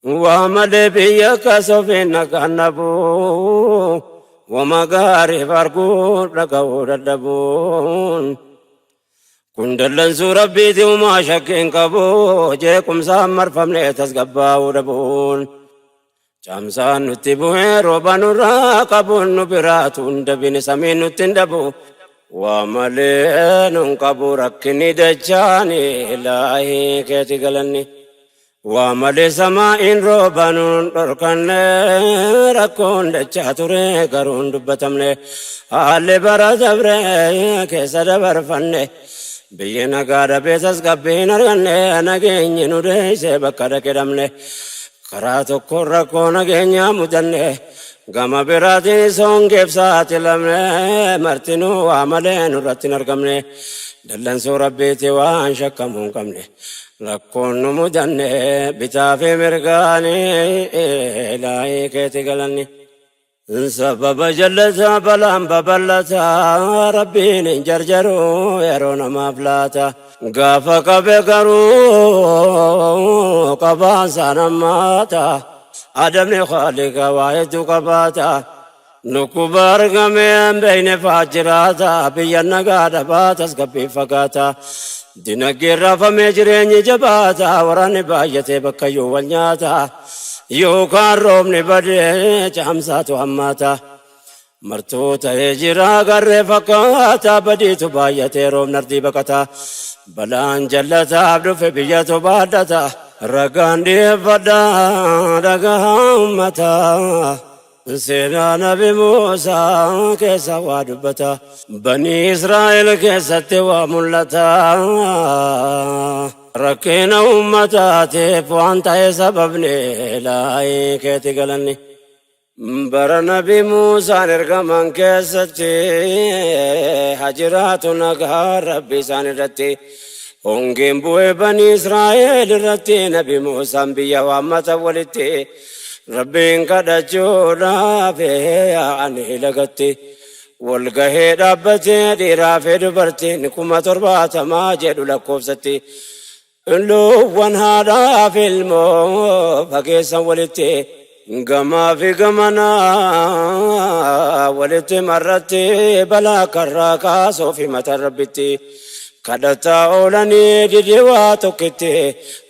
Waa malee biyya kasofiin nagaan dhabuu, wama gaariif arguun dhaga'uu dadhabuun. Kun dallansuu Rabbiiti umaa shakkiin qabu, jeequmsaan marfamne tasgabbaa'uu dhabuun. Caamsaan nutti bu'ee rooba nurraa qabuun nu biraatu hin dabine samiin nutti hin dhabu. Waa malee nun qabu rakkinni dachaani ilaahii keeti galanni. Waa malee samaa'iin rooba nun dhorkanne rakkoon dachaa ture garuu hin dubbatamne. Haalli bara dabre keessa dabarfanne biyyi nagaa dhabee tasgabbii hin arganne nageenyi nu deessee bakka dhaqe dhabne. Karaa tokkoon rakkoo nageenyaa mudanne gama biraatiin hongeef saaxilamne martinuu waa malee nurratti hin argamne dallansuu Rabbiiti waan shakkamuu hin qabne rakkoon nu mudanne bitaa fi mirgaanii ilaahii keeti galanni. Sababa jallataa balaan babal'ataa Rabbiin hin jarjaru yeroo namaaf laata. Gaafa qabe garuu qabaan nammaata. Adamni khaalika waa hedduu qabaata. Dhukkuba argamee hin beekne fa'aa jiraata. Biyya nagaa dhabaa tasgabbii fagaata. Dinagdeen raafamee jireenyi jabaata. Waraanni baay'atee bakkayyuu wal nyaata. Yookaan roobni badee caamsaatu hammaata. Martuu ta'ee jira garree fakkaata badiitu baay'atee roobni ardii baqata. Balaan jallataaf dhufe biyyatu baadhata. Ragaan dhiyeeffadha dhagaa uummataa. Seenaa Nabi Muusaa keessa waa dubbata. Banii Israa'el keessatti waa mul'ata. Rakkina uummataatiif waan ta'e sababni ilaahii keeti galanni. Bara Nabi Muusaan ergaman keessatti hajiraatu nagaa Rabbi isaan irratti. Hongeen bu'ee banii Israa'el irratti Nabi Muusaan biyya waammata walitti. Rabbiin kadhachuudhaaf yaa'anii lagatti. Walgahee dhaabbatee dhiiraa fi dubartiin 70,000 jedhu lakkoofsatti. Loowwan haadhaa fi ilmoo fageessan walitti. Gamaa fi gamanaa walitti marratti balaa karraa kaasuu fi mataa Rabbitti. Kadhataa oolanii dide waa tokkitti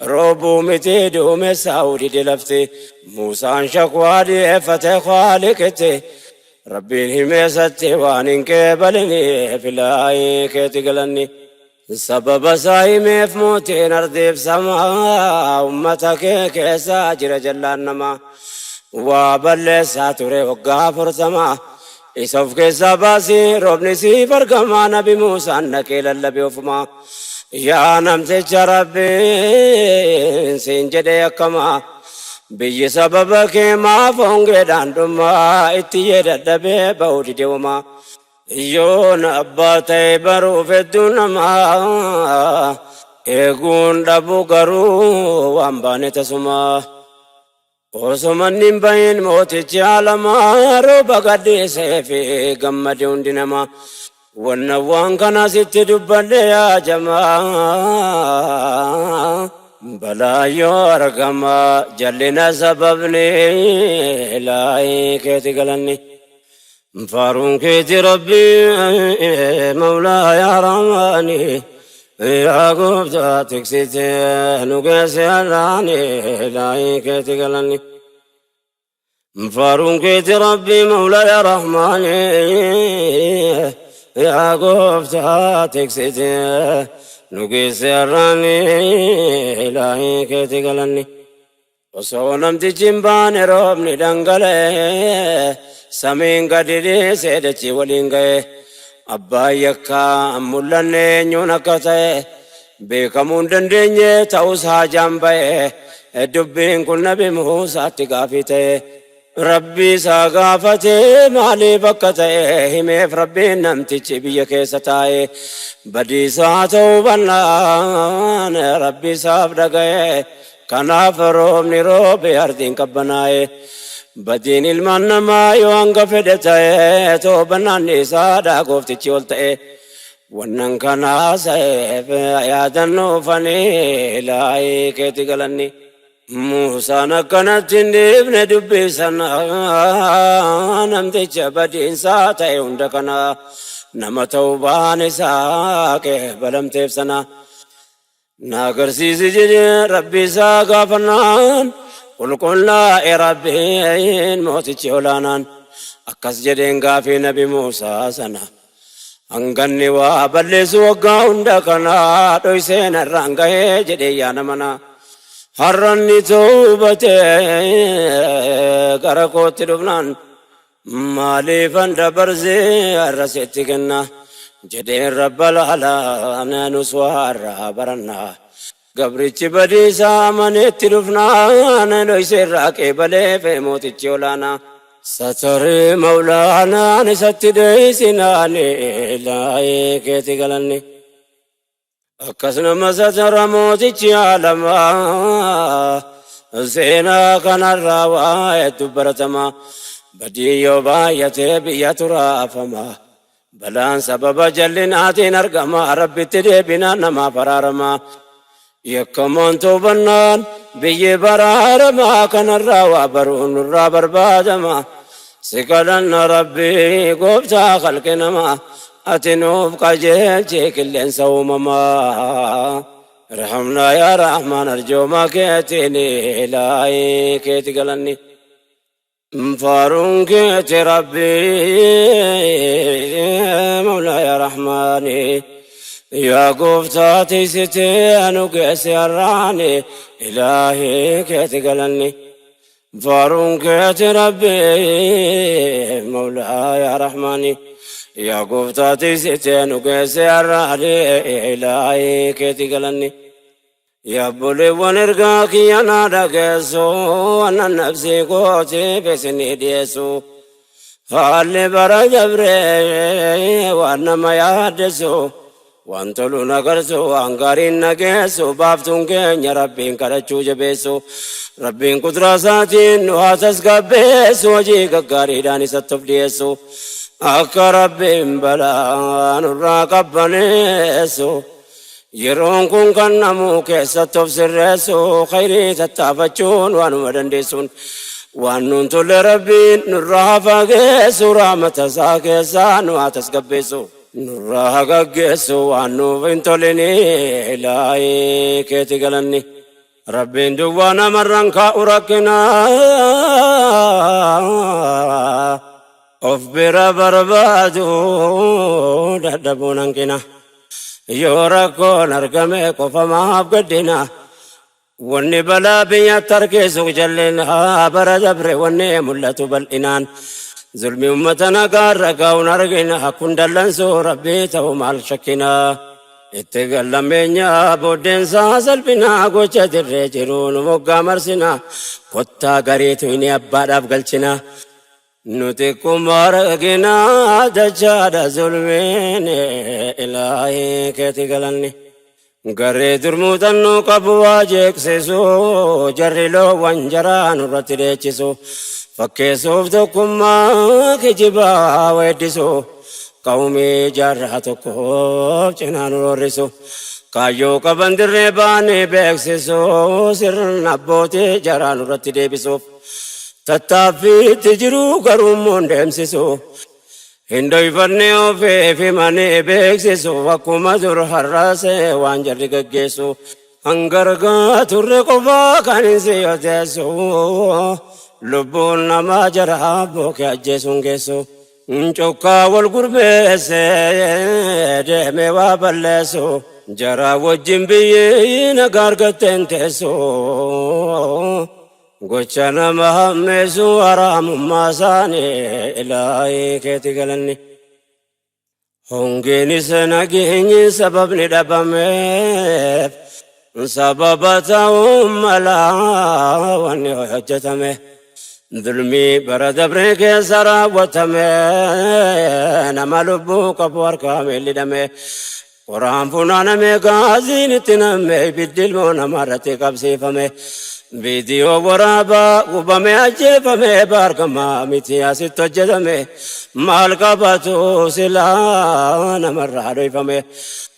roobuu miti duumessaa'uu dide lafti. Muusaan shakwaa dhiyeeffate Khaaliqitti. Rabbiin himeessatti waan hin qeebaliniif ilaahii keeti galanni. Sababa isaa himeef mootiin ardiif samaa ummata kee keessa jira jallaan namaa. Waa balleessaa ture waggaa 40 isa of keessaa baasii roobni siif argamaa Nabi Muusaan dhaqee lallabe ofumaa. Yaa namticha Rabbiin siin jedhee akkamaa biyyi sababa kee maaf hongeedhaan dhumaa itti yee dadhabee ba'uu dide homaa. Yoon abbaa ta'e baruuf hedduu namaa eeguun dhabu garuu waan baane tasumaa. Osoo manni hin bahin mootichi alamaa rooba gadhiisee fi gammade hundi namaa. Wanna waan kana sitti dubbadhe yaa jamaa. Balaa yoo argama jallina sababni ilaahii keeti galanni. Faaruun keeti Rabbi Mawlaa yaa Rahmaani yaa gooftaa tiksite nu geesse har'aani ilaahii keeti galanni. Faaruun keeti Rabbi Mawlaa yaa Rahmaani yaa gooftaa tiksite nu geesse har'aani ilaahii keeti galanni. Osoo namtichi hin baane roobni dhangala'ee samiin gadi dhiisee dachii waliin ga'e. Abbaan yakkaa mul'anne eenyuun akka ta'e beekamuu hin dandeenye ta'us haajaan ba'e. Dubbiin kun Nabi Muusaatti gaafii ta'e. Rabbi isaa gaafate maaliif akka ta'e himeef Rabbiin namtichi biyya keessa taa'e badiisaa ta'uu bannaan Rabbi isaaf dhaga'e. Kanaaf roobni roobe ardiin qabbanaa'e. Badiin ilmaan namaa yoo hanga fedhe ta'e toobannaan isaadha gooftichi ol ta'e. Wannan kanaa sa'eef yaadannoo fanii ilaahii keeti galanni. Muusaan akkanatti hin dhiifne dubbii sana, namticha badiinsaa ta'e hunda kana, nama tawbaan isaa qeebalamteef sana. Na agarsiisi jedhee Rabbi isaa gaafannaan, qulqullaa'e Rabbiin mootichi olaanaan. Akkas jedheen gaafii Nabi Muusaa sana. Hanganni waa balleessu waggaa hunda kana dhoysee narraan gahee jedhee yaa namana. Har'anni tawbatee gara kootti dhufnaan, maaliifan dabarsee har'a sitti kenna jedheen Rabbal alaa nus waa irraa baranna. Gabrichi badiisaa amaneetti dhufnaan, dhoysee irraa qeebalee mootichi olaanaa. Satarii Mawlaanaan isatti dheeysinaan, ilaahii keeti galanni. Akkas nama satara mootichi aalamaa, seenaa kanarraa waa hedduu baratama. Badii yoo baay'atee biyya turaafama. Balaan sababa jallinaatiin argama, Rabbitti deebinaan namaaf araarama. Yakkamaan toobannaan biyyi baraarama, kanarraa waa baruun nurraa barbaadama. Si kadhanna Rabbii gooftaa khalqi namaa, ati nuuf qajeelchi qilleensa uumamaa. Irhamnaa yaa Rahmaan arjooma keetiin, ilaahii keeti galanni. Faaruun keeti Rabbii Mawlaa yaa Rahmaani. Yaa gooftaa tiisitee anu geesse har'aani, ilaahii keeti galanni. Faaruun keeti Rabbii Mawlaa yaa Rahmaani. Yaa gooftaa tiisitee anu geesse har'aani, ilaahii keeti galanni. Yaa obboleewwan, ergaa kiyya naa dhageessu, annan nafsii kootiif isinii dhiyeessu. Haalli bara dabree waan nama yaaddessu, waan tolu nagarsu, waan gaariin nageessu, baaftuun keenya Rabbiin kadhachuu jabeessu. Rabbiin kuduraa isaatiin nu haa tasgabbeessu, hojii gaggaariidhaan isatti of dhiyeessu. Akka Rabbiin balaa nurraa qabbaneessu. Yeroon kun kan namuu keessatti of sirreessu, khayrii tattaafachuun waanuma dandeessuun. Waan nuun tolle Rabbiin nurraa haa fageessu, rahmata isaa keessaa nu haa tasgabbeessu. Nurraa haa gaggeessu waan nuuf hin tolini, ilaahii keeti galanni. Rabbiin duwwaa namarraan kaa'u rakkina. Of bira barbaadu dadhabuun hanqina. Yoo rakkoon argame qofa maaf gaddina? Wanni balaa biyyatti harkisu jallina, bara dabre wanni mul'atu bal'inaan. Zulmi ummata nagaarra gaa'uun argina, kun dallansuu Rabbii ta'u maal shakkina? Itti gallameenya booddeensaa salphina, gocha dirree jiru nu moggaa marsina. Kottaa gareetu inni abbaadhaaf galchina. Nuti kuma argina dachaadha zulmiin, ilaahii keeti galanni. Garee dur muuxannoo qabu waa jeeqsisu, jarri loowwan jaraa nurratti dheechisu. Fakkeessuuf tokkummaa kijibaa weeddisu. Qawmii jaarraa tokkoof cinaa nu roorrisu. Kaayyoo qaban dirree baanii beeksisu, sirna abbootii jaraa nurratti deebisuuf. Tattaaffiitti jiru garuu immoo hin deemsisu. Hin dhoyfanne ofiif himanii beeksisu, akkuma dur har'aasee waan jarri gaggeessu. Hangargaa turre qofaa kan hin siyoteessu. Lubbuun namaa jara bookee ajjeesuun geessu. Cokkaa wal gurmeesse deemee waa balleessu. Jara wajjin biyyi nagaa argatteen teessu. Gocha nama hammeessu haraamummaa isaanii, ilaahii keeti galanni. Hongeenis nageenyi sababni dhabameef, sababa ta'uu mala wanni hojjetame. Dulmii bara dabree keessa raawwatame, nama lubbuu qabu harkaa miillidhame. Qoraan funaaname, gaaziin itti namme, ibiddi ilmoo namarratti qabsiifame. Viidiyoo waraabaa gubame, ajjeefame, baargamaa miti asitti hojjetame. Maal qabatu silaa namarraa dhoyfame?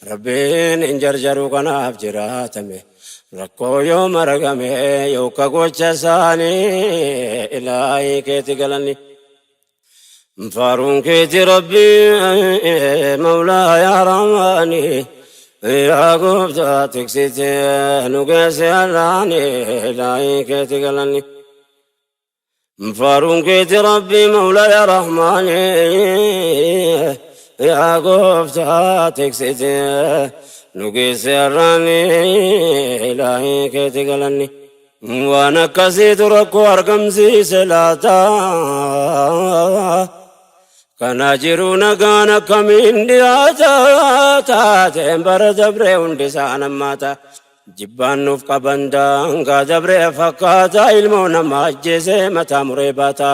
Rabbiin hin jarjaru, kanaaf jiraatame. Rakkoo yoom argame yooka gocha isaanii ilaahii keeti galanni. Faaruun keeti Rabbii mawlaa yaa Rahmaani yaa gooftaa tiksite nu geesse har'aani ilaahii keeti galanni. Faaruun keeti Rabbii mawlaa yaa Rahmaani yaa gooftaa tiksite nu geesse har'aani ilaahii keeti galanni. Waan akkasiitu rakkoo argamsiise laata? Kana jiru nagaan akkamiin dhiyaata? Taateen bara dabree hundi isaa nammaata. Jibbaan nuuf qaban daangaa dabree fakkaata. Ilmoo nama ajjeesee mataa muree baata.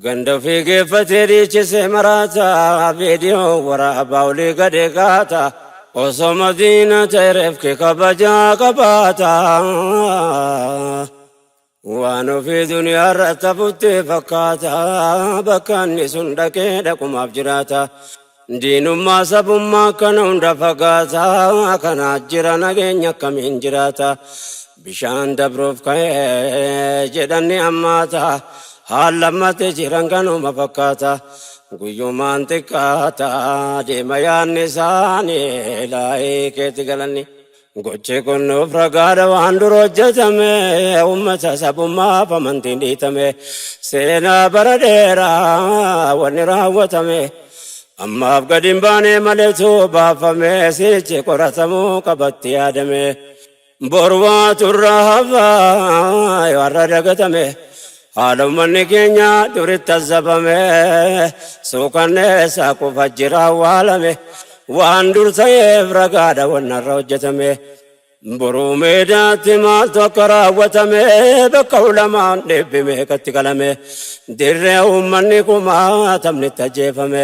Ganda ofii geeffatee dhiichisee maraata. Viidiyoo waraabaa olii gadi kaata. Osoo madiina ta'e reefki kabajaa qabaata. Waan ofii duniyaa irratti hafutti fakkaata. Bakka inni sun dhaqee dhaqumaaf jiraata. Diinummaa sabummaa kana hunda fagaata. Kana jira nageenya akkamiin jiraata. Bishaan dabruuf ka'ee jedhanni hammaata. Haala ammatti jiran kanuma fakkaata. Guyyumaan xiqqaata deema yaadni isaanii laayii keetti galanni. Gochi kun nuuf ragaadha waan dur hojjetame uummata sabummaaf amantiin dhiitame seenaa bara dheeraa wanni raawwatame ammaaf gadi hin baane maleetu baafame sichi qoratamuu qabatti yaadame boru waatu irraa hafaa yoo har'a dagatame haala uummanni keenya duritti azzabame suukanneessaa kufa jira awwaalame waan dur ta'eef ragaadha wanna irra hojjetame boruu meedaatti maaltu akka raawwatame bakka ulamaan dhibbi meeqatti qalame dirree uummanni kumaatamni itti ajjeefame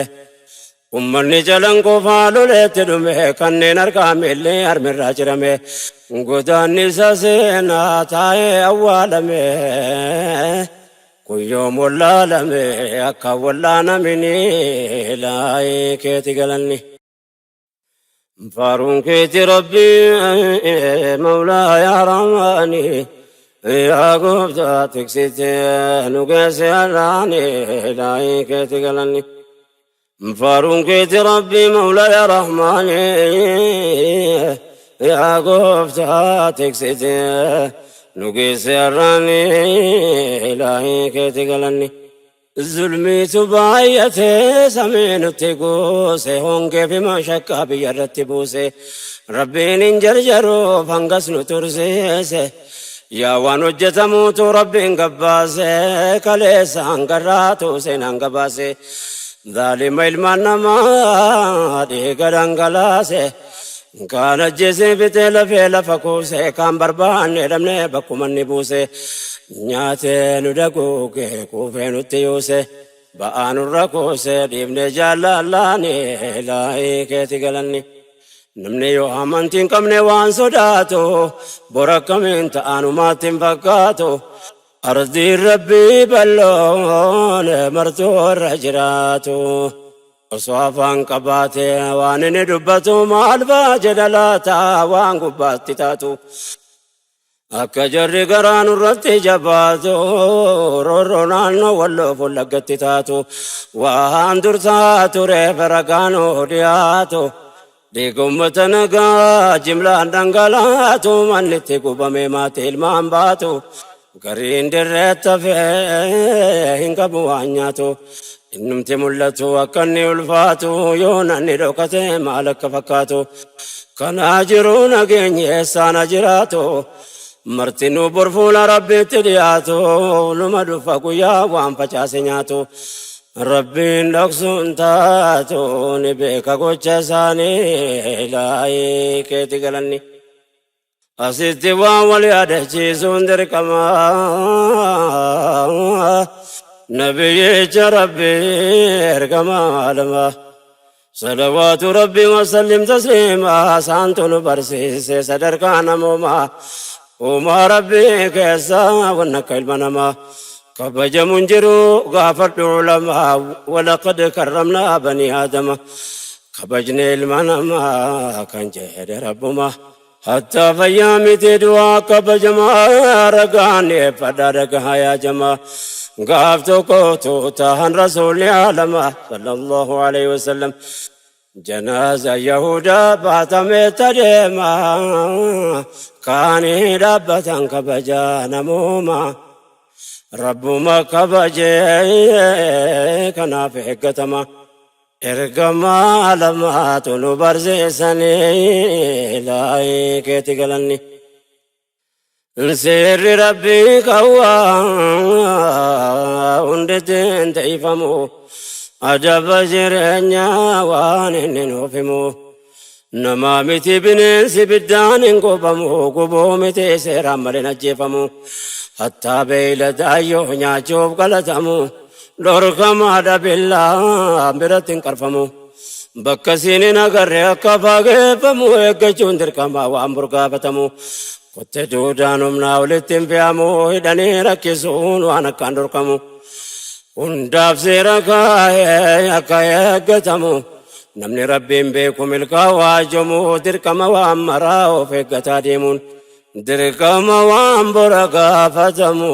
Ummanni jalan qofaa loleetti dhume kanneen harkaa miilli harmirraa cirame godaannisa seenaa taa'ee awwaalame kun yoom wallaalame akka wallaanamini laayii keeti galanni. Faaruun keeti Rabbii mawlaa yaa Rahmaani yaa gooftaa tiksite nu geesse har'aani laayii keeti galanni. Faaruun keeti Rabbii mawlaa yaa Rahmaani yaa gooftaa tiksite nu geesse har'aani ilaahii keeti galanni. Zulmiitu baay'ate samii nutti guuse hongee fi mashakkaa biyya irratti buuse Rabbiin hin jarjaruuf hangas nu tursiise yaa waan hojjetamuutu Rabbiin gabbaase kaleessa hangarraatu seenaan gabaase zaalima ilmaan namaa dhiiga dhangalaase kaan ajjeesee fixee lafee lafa kuuse kaan barbaanne dhabne bakkuma inni buuse nyaatee nu daguuge kuufee nutti yuuse ba'aa nurra kuuse dhiifne jaallallaani laayii keeti galanni. Namni yoo amantii hin qabne waan sodaatu bor akkamiin ta'anumaatti hin fakkaatu. Ardiin rabbii bal'oon martuu irra jiraatu. Osoo afaan qabaate waan inni dubbatu maal fa'a jedha laata waan gubbaatti taatu. Akka jarri garaa nurratti jabaatu roorroo naannoo walloo fullaggatti taatu waan dur ta'aa tureef ragaan dhiyaatu. Dhiiga ummata nagaa jimlaan dhangalaatu manni itti gubame maatii ilmaan baatu gariin dirreetti hafee hin qabu waan nyaatu innumti mul'atu akka inni ulfaatu yoo nanni dhokate maal akka fakkaatu kanaa jiru nageenyi eessaan ha jiraatu martinuu bor fuula rabbiitti dhiyaatu numa dhufa guyyaa waan facaase nyaatu Rabbiin dhoksuun taatu ni beeka gocha isaanii ilaahii keeti galanni. Asitti waan wal yaadachiisuun dirqama. Nabiyyicha Rabbii ergama alama. Salawaatu Rabbii wasallim tasliima isaantu nu barsiise sadarkaa namoomaa. Uumaa Rabbii keessa wanna akka ilma namaa. Kabajamu hin jiru gaafadhu ulamaa walaqad karramnaa banii aadama. Kabajne ilma namaa kan jedhe Rabbuma. Hattaa fayyaa miti du'aa kabajamaa ragaan dhiyeeffadhaa dhagahaa yaa jamaa. Gaaf tokko tuutahan rasuulli alama sallallahu alaihi wasallam. Janaaza Yahudaa baatamee tadeema kaanii dhaabbatan kabajaa namooma. Rabbuma kabajee kanaaf eeggatama. Ergamaa lamaatu nu barsiisanii laayii keeti galanni. Seerri Rabbii qawwaa hundittiin teeyfamu adaba jireenyaa waan inni nuuf himu. Namaa miti bineensi biddaan hin gubamu gubuu miti seeraan malee hin ajjeefamu. Hattaa beeyladaayyoo nyaachuuf qalatamu dhorkamaadha billaa biratti hin qarfamu. Bakka siin hin agarre akka fageeffamu eeggachuun dirqama waan burgaafatamu. Kotte duudaan humnaa olitti hin fe'amu hidhanii rakkisuun waan akkaan dhorkamu. Hundaaf seera kaa'ee akka eeggatamu. Namni Rabbiin beeku milkaa'u haajomu dirqama waan maraa of eeggataa deemuun. Dirqama waan bora gaafatamu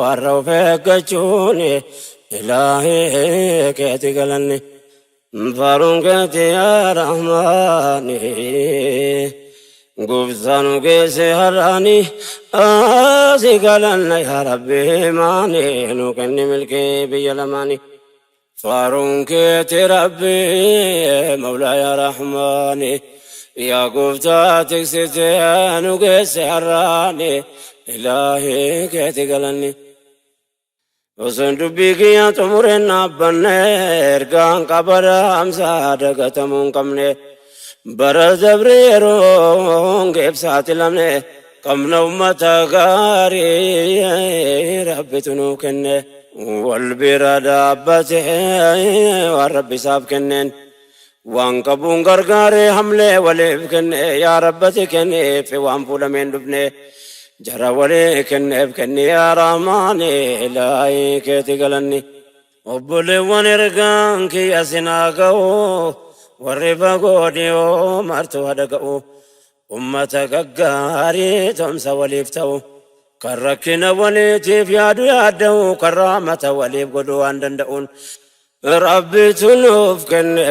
har'a of eeggachuun ilaahii keeti galanni. Faaruun keeti yaa Rahmaani. Gooftaa nu geesse har'aani si galanna yaa Rabbi maani nu kenni milkii biyya lamaani. Faaruun keeti Rabbi Mawlaa yaa Rahmaani yaa gooftaa tiksitee nu geesse har'aani ilaahii keeti galanni. Osoon dubbii kiyya xumureen dhaabbanne ergaan qaba dhaamsa dagatamuu hin qabne. Bara dabre yeroon geef saaxilamne qabna ummata gaarii rabbitu nuu kenne. Wal bira dhaabbate waan rabbi isaaf kenneen. Waan qabuun gargaaree hamlee waliif kenne yaa rabbati kenniif waan fuudhameen dhufne jara walii kenneef kenni yaa rahmaani ilaahii keeti galanni. Obboleewwan ergaan kiyya sinaa ga'u warri fagoo dhiyoo martuu haa dhaga'u. Ummata gaggaarii tumsa waliif ta'u kan rakkina waliitiif yaadu yaadda'u kan rahmata waliif godhu waan danda'uun Rabbitu nuuf kenne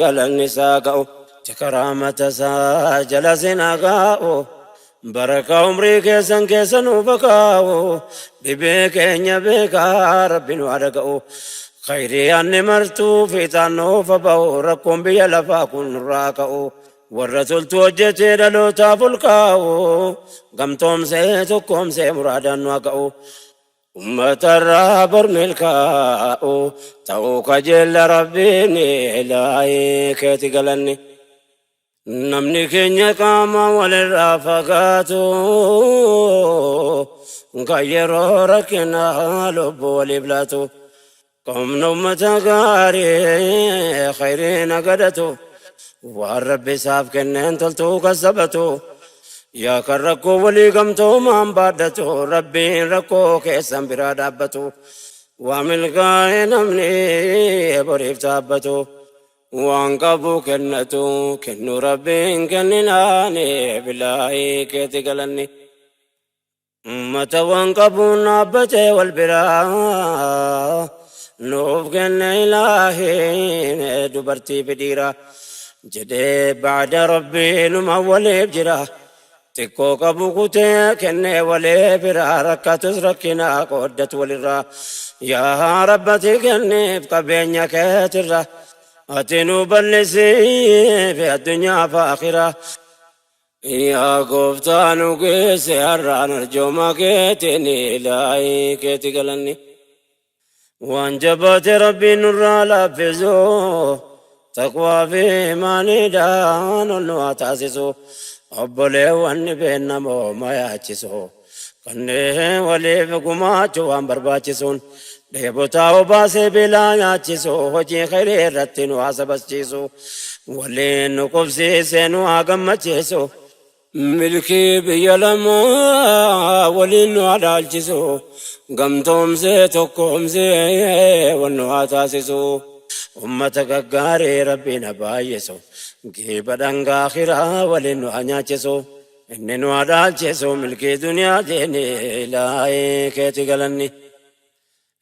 galanni isaa ga'u tika rahmata isaa jala sin haa kaa'u barakaa umrii keessan keessa nuuf haa kaa'u dhibee keenya beekaa Rabbi nu haa dhaga'u khayrii yaanni martuu fiixaan nuuf haa ba'u rakkoon biyya lafaa kun nurraa ka'u warra toltuu hojjetee dhalootaaf ol kaa'u gamtoomsee tokkoomsee muraadaan nu haa ga'u Ummatarraa bor milkaa'u ta'uu kajeella Rabbiin ilaahii keeti galanni. Namni keenya qaama walirraa fagaatu kan yeroo rakkinaa lubbuu waliif laatu. Qabna ummata gaarii khayrii nagadatu waan rabbi isaaf kenneen toltuu kassabatu yaa kan rakkoo walii gamtoomaan baadhatu rabbiin rakkoo keessan biraa dhaabbatu waa milkaa'e namni boriif taabbatu waan qabu kennatu kennu rabbiin kenninaani bilaahii keeti galanni. Ummata waan qabuun dhaabbatee wal biraa nuuf kenne ilaahiin dubartii fi dhiira jedhee ba'da rabbii numa waliif jira xiqqoo qabu kutee kennee walii bira rakkatus rakkina qooddatu walirraa yaa rabbati kenniif qabeenya keetirra ati nu bal'isiif addunyaa fi akhiraa. Yaa gooftaa nu geesse har'aan arjooma keetiin ilaahii keeti galanni. Waan jabaate rabbiin nurraa laaffisu taqwaa fi imaaniidhaan ol nu haa taasisu. Obboleewwan dhibeen namooma yaachisu. Kanneen waliif gumaachuu waan barbaachisuun dheebotaa obaasee beelaa nyaachisu hojii khayrii irratti nu haa sabaschiisu waliin nu qubsiisee nu haa gammachiisu milkii biyya lamaa waliin nu haa dhaalchisu gamtoomsee tokkoomsee wal nu haa taasisu. Ummata gaggaarii Rabbiin haa baay'isu. Geeba dhangaa akhiraa waliin nu haa nyaachisu. Inni nu haa dhaalchisu milkii duniyaatiin ilaahii keeti galanni.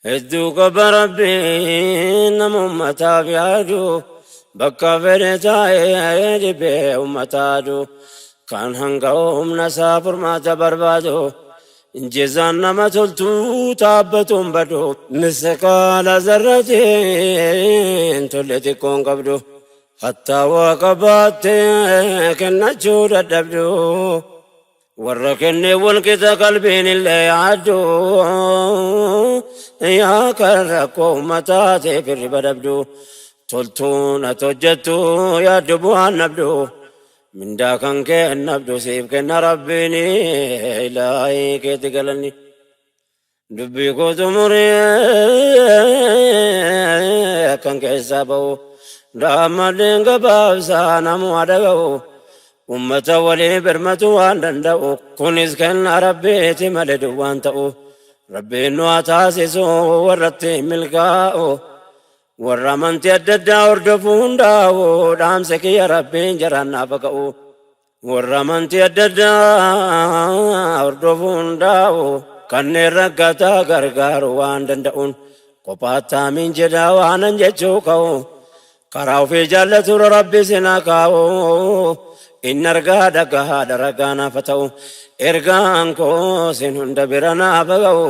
Hedduu qaba Rabbiin nama ummataaf yaadu. Bakka fedhe taa'ee dhibee ummataadu. Kan hanga humna isaa furmaata barbaadu. Jezaan nama toltuu taabbatuun badu. Misqaala zarratiin tolle xiqqoon qabdu. Hattaa waa qabaattee kennachuu dadhabdu. Warra kennee wal qixa qalbiin illee yaaddu. Yaa kan rakkoo uummataatiif hirriba dhabdu. Toltuun ati hojjettu yaaddu bu'aan dhabdu. Mindaa kan kee hin dhabdu siif kenna Rabbiin ilaahii keeti galanni. Dubbii koo xumuree akkan keessaa ba'u. Daammadeen gabaabsaa namuu haa dhaga'u. Ummata walii birmatu waan danda'u. Kunis kenna Rabbiiti malee duwwaan ta'u. Rabbiin nu haa taasisu warratti milkaa'u. Warra amantii adda addaa hordofu hundaa'u dhaamsa kiyya Rabbiin jaraan naaf haa ga'u. Warra amantii adda addaa hordofu hundaa'u kanneen rakkataa gargaaru waan danda'uun kophaatti aamiin jedhaa waanan jechuu ka'u. Karaa ofii jaallaturra Rabbi isin haa kaa'u. Inni argaa dhagahaadha ragaa naaf haa ta'u. Ergaan koo isin hunda bira naaf haa ga'u.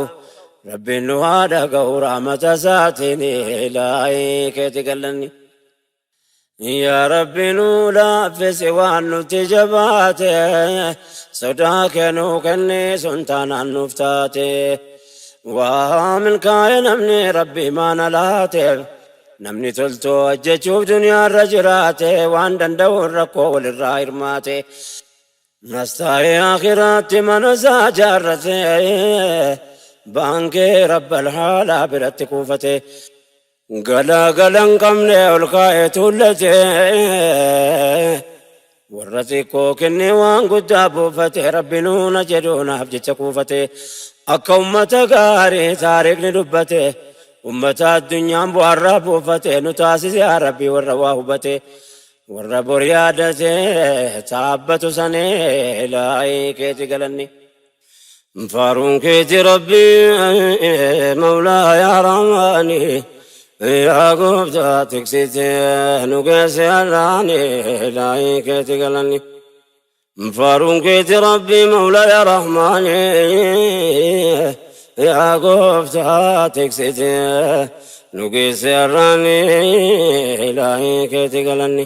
Rabbiin nu haa dhaga'u rahmata isaatiin ilaahii keeti galanni. Yaa Rabbi nu laaffisi waan nutti jabaate sodaa kee nuu kenni sun taanaan nuuf taate. Waa milkaa'e namni Rabbi maana laateef namni toltuu hojjechuuf duniyaarra jiraate waan danda'uun rakkoo walirraa hirmaate. As taa'ee akhiraatti mana isaa jaarrate baankii Rabbal haalaa biratti kuufate. Galaa gala hin qabne ol kaa'ee tuullate. Warra xiqqoo kennee waan guddaa buufate Rabbi nuuna jedhu naaf jecha kuufate. Akka ummata gaarii taariikni dubbate ummata addunyaan bu'aarraa buufate nu taasise yaa Rabbi warra waa hubate. Warra bor yaadate taabbatu sanee ilaahii keeti galanni. Faaruun keeti Rabbi Mawlaa yaa Rahmaani yaa gooftaa tiksite nu geesse har'aani ilaahii keeti galanni. Faaruun keeti Rabbi Mawlaa yaa Rahmaani yaa gooftaa tiksite nu geesse har'aani ilaahii keeti galanni.